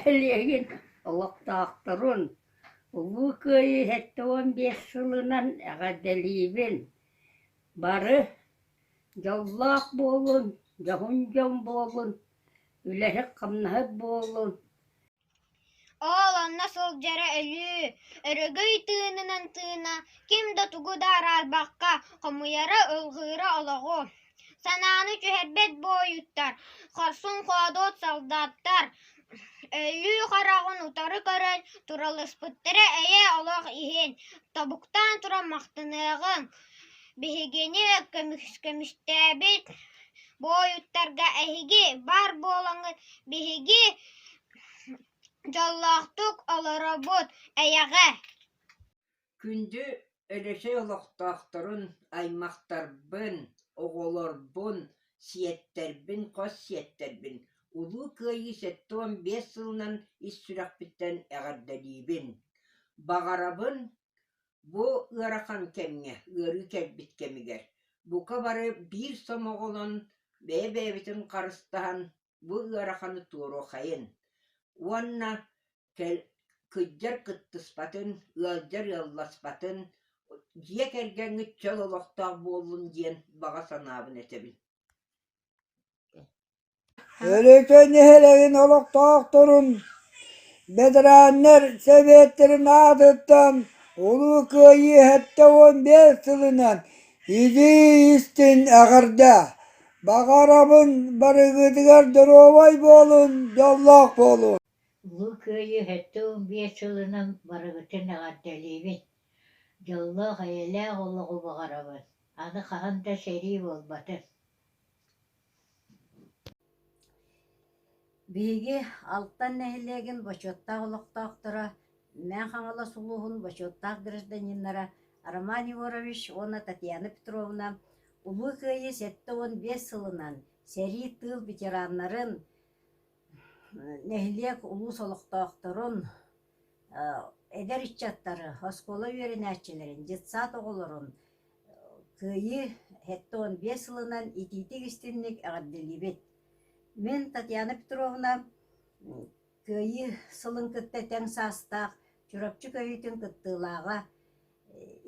нэһилиэгин олохтоохторун Улуу Кыайыы 75 сылынан эҕэрдэлиибин! Бары дьоллоох буолун, дьоһун дьон буолун, үлэһит-хамнаһыт буолун! Ол онно сылдьара өлүү, өрөгөй тыынынан тыына, ким да тугу да араарбакка хомуйара, ылҕыыра олоҕу Санааны түһэрбэт буойуттар, хорсун-хоодуот солдаттар өлүү хараҕын утары көрөн туралыспыттара эйэ олох иһин тобуктаан туран махтаныаҕыҥ, биһигини көмүскээбит буойуттарга эһиги баар буолаҥҥыт биһиги дьоллоохтук олоробут, эйэҕэ Күндү Өлөчөй олохтоохторун, аймахтарбын, оҕолорбун, сиэттэрбин, хос сиэттэрбин Улуу Кыайыы 75 сылынан ис сүрэхпиттэн эҕэрдэлиибин! Баҕарабын бу ыарахан кэмҥэ, ыарыы кэлбит кэмигэр, бука бары биир сомоҕолон, бэйэ-бэйэбитин харыстаһан бу ыараханы туоруохайын уонна кырдьар кыттыспатын, ыалдьар ыалласпатын, дьиэ кэргэҥҥит чөл олохтоох буоллун диэн баҕа санаабын этэбин. Өлөкө нэһилиэгин олохтоохторун, бэтэрээннэр сэбиэттэрин аатыттан Улуу Кыайыы 75 сылынан илии-истин эҕэрдэ! Баҕарабын барыгытыгар доруобай буолун, дьоллоох буолун! Улуу Кыайыы 75 сылынан барыгытын эҕэрдэлиибин! Дьоллоох, эйэлээх олоҕу баҕарабын! Аны хаһан да сэрии буолбатын! Биһиги Алтан нэһилиэгин бочуоттаах олохтоохторо, Мэҥэ Хаҥалас улууһун бочуоттаах гражданиннара Роман Егорович уонна Татьяна Петровна Улуу Кыайыы 75 сылынан сэрии тыыл ветераннарын, нэһилиэк улуус олохтоохторун, эдэр ыччаттары, оскуола үөрэнээччилэрин, детсад оҕолорун Кыайыы 75 сылынан итиитик-истиҥник эҕэрдэлиибит! Мин Татьяна Петровна Кыайыы сылын кытта тэҥ саастаах Чурапчы көһүүтүн кыттыылааҕа,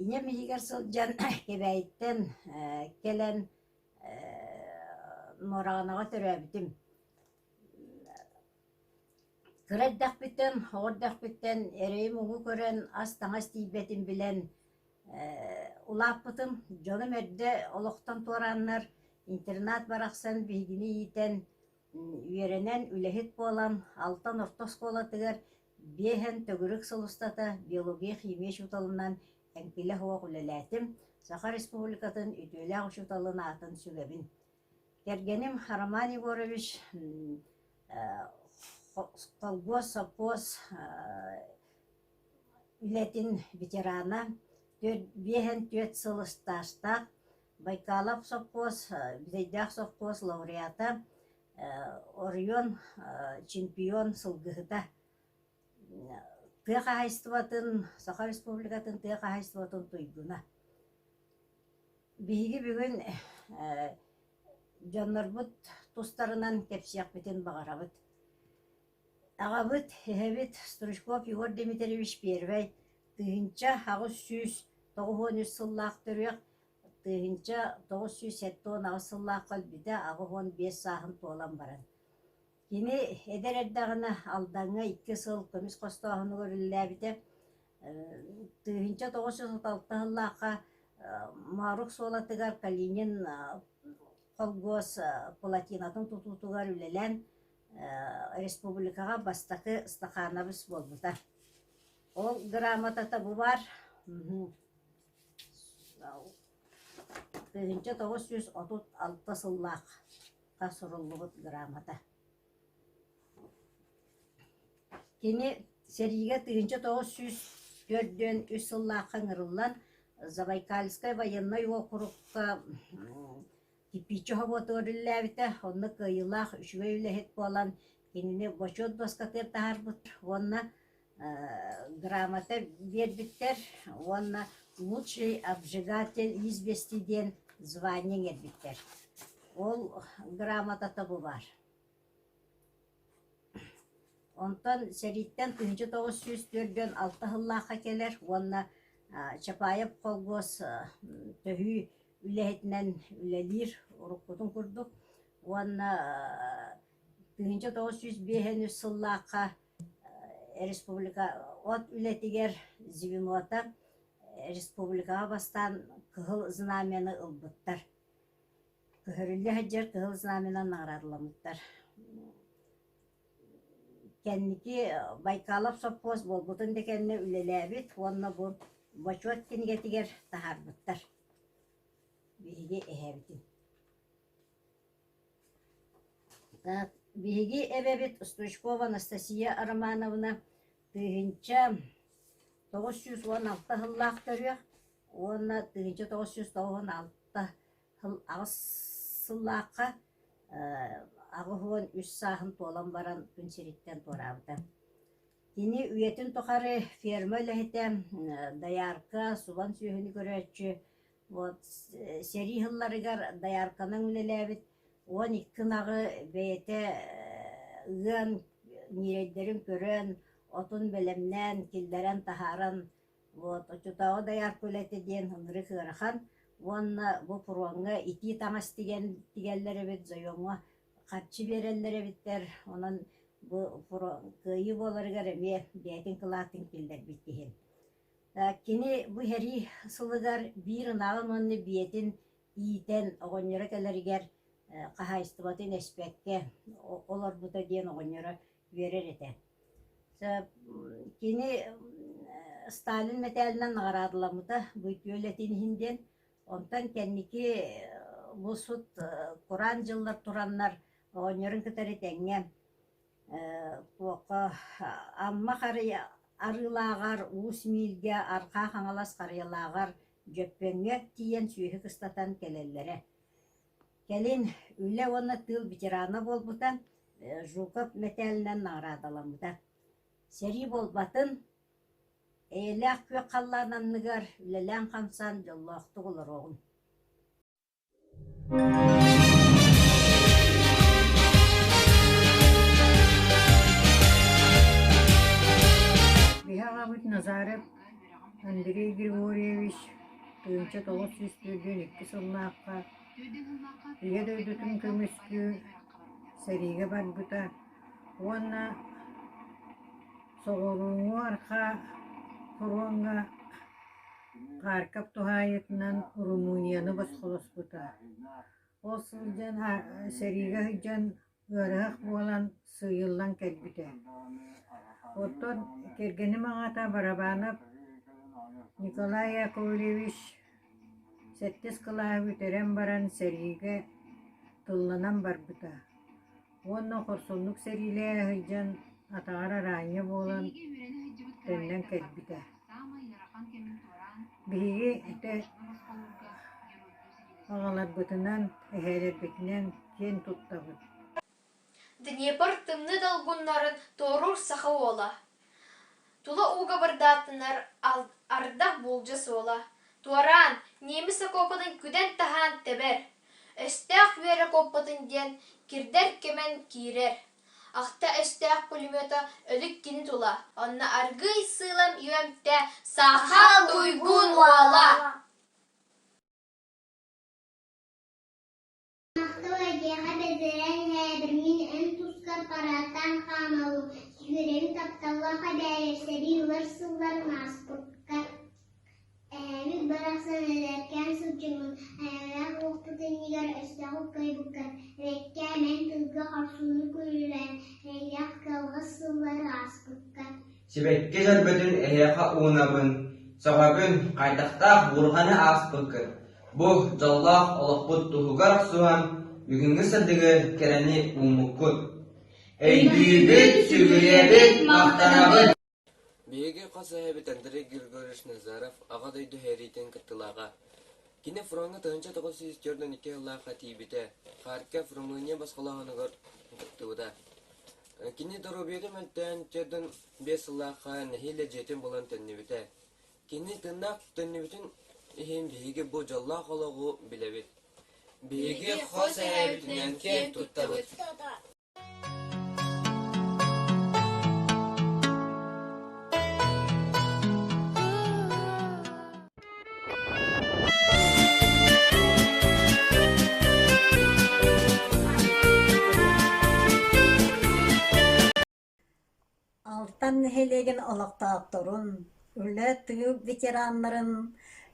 ийэм иһигэр сылдьан Кэбээйиттэн кэлэн Нуораҕанаҕа төрөөбүтүм. Кыра эрдэхпиттэн, оҕо эрдэхпиттэн эрэйи-муҥу көрөн, ас-таҥас тиийбэтин билэн улааппытым. Дьонум эрдэ олохтон туорааннар, интернат барахсан биһигини иитэн, үөрэнэн, үлэһит буолан, Алтан орто оскуолатыгар биэһэн төгүрүк сыл устата биология, химия учууталынан эҥкилэ суох үлэлээтим. Саха Республикатын үтүөлээх учууталын аатын сүгэбин. Кэргэним Роман Егорович холбуос, сопхуос үлэтин ветерана, 54 сыл ыстаастаах, Байкалов сопхуос, Бүтэйдээх сопхуос лауреата, оройуон чемпион сылгыһыта, тыа хаһаайыстыбатын, Саха Республикатын тыа хаһаайыстыбатын туйгуна. Биһиги бүгүн дьоннорбут тустарынан кэпсиэхпитин баҕарабыт. Аҕабыт, эһэбит Стручков Егор Дмитриевич Первэй 1893 сыллаах төрүөх, 1978 сыллаахха өлбүтэ, 85 сааһын туолан баран. Кини эдэр эрдэҕинэ Алдаҥҥа икки сыл көмүс хостооһунугар үлэлээбитэ. 1936 сыллаахха Моорук Суолатыгар Калинин холкуос плотинатын тутуутугар үлэлээн республикаҕа бастакы стахановец буолбута. Ол грамотата бу баар. 1936 сыллаахха суруллубут грамота. Кини сэриигэ 1943 сыллаахха ыҥырыллан Забайкальскай военнай уокурукка кирпииччэ собуотугар үлэлээбитэ, онно кыайыылаах үчүгэй үлэһит буолан кинини бочуот дуоскатыгар таһаарбыт уонна грамота биэрбиттэр уонна лучший обжигатель извести диэн звание иҥэрбиттэр. Ол грамотата бу баар. Онтон сэрииттэн 1946 сыллаахха кэлэр уонна Чапаев холкуос төһүү үлэһитинэн үлэлиир уруккутун курдук уонна 1953 сыллаахха республика от үлэтигэр звенота республикаҕа бастаан Кыһыл Знамяны ылбыттар. Көһөрүллэ сылдьар Кыһыл Знамянан наҕараадаламмыттар. Кэнники Байкалов сопхуос буолбутун да кэннэ үлэлээбит уонна бу Бочуот кинигэтигэр таһаарбыттар биһиги эһээбитин. Так, биһиги эбэбит Стручкова Анастасия Романовна 1916 сыллаах төрүөх уонна 1996 сыл аҕыс сыллаахха 83 сааһын туолан баран күн сириттэн туораабыта. Кини үйэтин тухары ферма үлэһитэ, доярка, субан сүөһүнү көрөөччү, вот сэрии сылларыгар доярканан үлэлээбит 12 ынаҕы бэйэтэ ыан, ньирэйдэрин көрөн, отун бэлэмнээн, киллэрэн таһааран Вот оччотооҕу доярка үлэтэ диэн ынырык ыарахан уонна бу пуруоҥҥа итии таҥас тигэн тигэллэр эбит, заёмҥа харчы биэрэллэр эбиттэр. Онон бу кыайыы буоларыгар эмиэ бэйэтин кылаатын киллэрбит киһи. Кини бу сэрии сылыгар биир ынаҕын уонна биэтин иитэн оҕонньоро кэлэригэр хаһаайыстыбатын эспэккэ олорбута диэн оҕонньоро үөрэр этэ. Кини Сталин мэтээлинэн наҕараадаламмыта бу үтүө үлэтин иһин диэн. Онтон кэнники бу сут кураан дьыллар тураннар оҕонньорун кытары тэҥҥэ туохха Амма Харыйа Арыылааҕар, Уус Миилгэ, Арҕаа Хаҥалас Харыйалааҕар Дьөппөҥҥө тиийэн сүөһү кыстатан кэлэллэрэ. Кэлин үлэ уонна тыыл ветерана буолбута, Жуков мэтээлинэн наҕараадаламмыта. Сэрии буолбатын, эйэлээх күөх халлаан анныгар үлэлээн-хамсаан дьоллоохтук олоруоҕун. Биһи аҕабыт Назаров Андрей Григорьевич 1942 сыллаахха Ийэ дойдутун көмүскүү сэриигэ барбыта уонна соҕурууҥҥу арҕаа фроҥҥа Харьков туһаайыытынан Румынияны босхолоспута. Ол сылдьан сэриигэ сылдьан ыарыһах буолан сыыйыллан кэлбитэ. Оттон кэргэним аҕата Барабанов Николай Яковлевич сэттис кылааһы бүтэрэн баран сэриигэ тылланан барбыта уонна хорсуннук сэриилэһэ сылдьан атаҕар араанньа буолан төннөн кэлбитэ. Биһиги ити аҕаларбытынан, эһээлэрбитинэн киэн туттабыт. Днепр тымныы долгуннарын туоруур саха уола, тула ууга бырдааттанар ардах буулдьа суола, туораан, немец окуопатын күдэн-таһаан тэбэр, өстөөх үөрэ куоппутун диэн кирдэр кимэн киирэр, ахта өстөөх пулемета өлүк кини тула, онно аргыый сыылам үөмтэ саха туйгун уола! Махтал эйиэхэ бэдэрэн иһээбин, мин эн тускар парааттаан хаамабын, сүрэҕим тапталлаах эбээрэр сэрии ылар сылларын ааспыккар. Эһээбит барахсан эдэркээн сылдьыбын, эйэлээх олохпут иннигэр өстөөҕү кыайбыккар, эрэккээн эн тылга хорсуннук күрүлээн, эрэйдээх кыалҕас сыллары ааспыккар. Сибэкки дьөрбөтүн эһиэхэ уунабын, сөҕөбүн, хайдахтаах буурҕаны ааспыккын Бу дьоллоох олохпут туһугар охсуһан, бүгүҥҥү сырдыгы, кэрэни ууммуккут. Өйдүүбүт, сүгүрүйэбит, махтанабыт! Биһиги хос эһэбит Андрей Григорьевич Назаров Аҕа дойду сэриитин кыттыылааҕа. Кини фроҥҥа 1942 сыллаахха тиийбитэ, Харьков, Румыния босхолооһунугар кыттыбыта. Кини доруобуйата мөлтөөн, 45 сыллаахха нэһиилэ дьиэтин булан төннүбүтэ. Кини тыыннаах төннүбүтүн иһин биһиги бу дьоллоох олоҕу билэбит. Биһиги хос эһээбитинэн киэн туттабыт. нэһилиэгин олохтоохторун, үлэ, тыыл ветераннарын,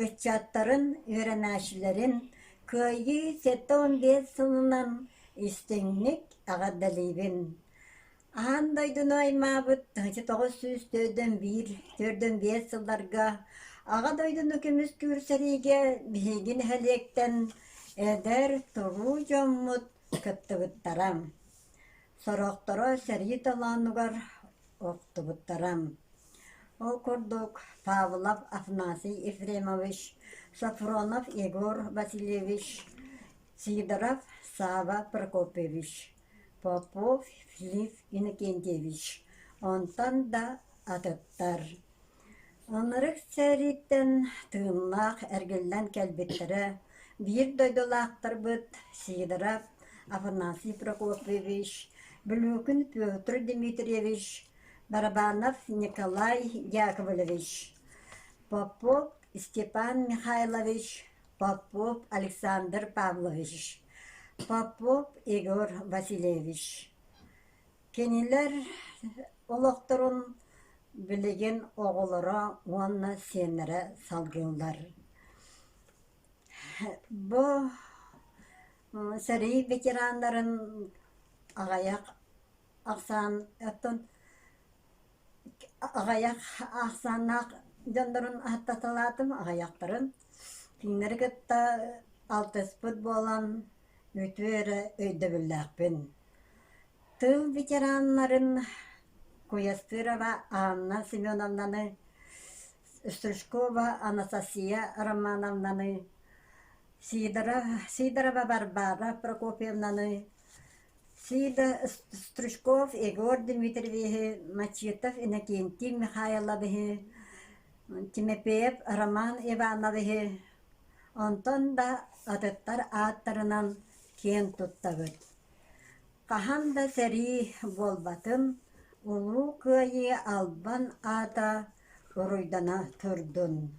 ыччаттарын, үөрэнээччилэрин Кыайыы 75 сылынан истиҥник эҕэрдэлиибин! Аан дойдуну аймаабыт 1941-45 сылларга Аҕа дойдуну көмүскүүр сэриигэ биһиги нэһилиэктэн эдэр, туруу дьоммут кыттыбыттара. Сорохторо сэрии толоонугар охтубуттара. Ол курдук Павлов Афанасий Ефремович, Софронов Егор Васильевич, Сидоров Сава Прокопьевич, Попов Филипп Иннокентьевич, онтон да атыттар. Ынырык сэрииттэн тыыннаах эргиллэн кэлбиттэрэ биир дойдулаахтарбыт Сидоров Афанасий Прокопьевич, Бүлүүкүн Петр Дмитриевич, Барабанов Николай Яковлевич, Попов Степан Михайлович, Попов Александр Павлович, Попов Егор Васильевич. Кинилэр олохторун билигин оҕолоро уонна сиэннэрэ салгыыллар. Бу сэрии ветераннарын аҕыйах ахсаан оттон аҕыйах ахсааннаах дьоннорун ааттаталаатым аҕыйахтарын. Кинилэри кытта алтыспыт буолан үтүө эрэ өйдөбүллээхпин. Тыыл ветераннарын Куястырова Анна Семеновнаны, Стручкова Анастасия Романовнаны, Сидорова Варвара Прокопьевнаны, Стручков Егор Дмитриевиһы, Мачитов Иннокентий Михайловиһы, Тимофеев Роман Ивановиһы, онтон да атыттар ааттарынан киэн туттабыт. Хаһан да сэрии буолбатын, Улуу Кыайыы албан аата уруйдана турдун!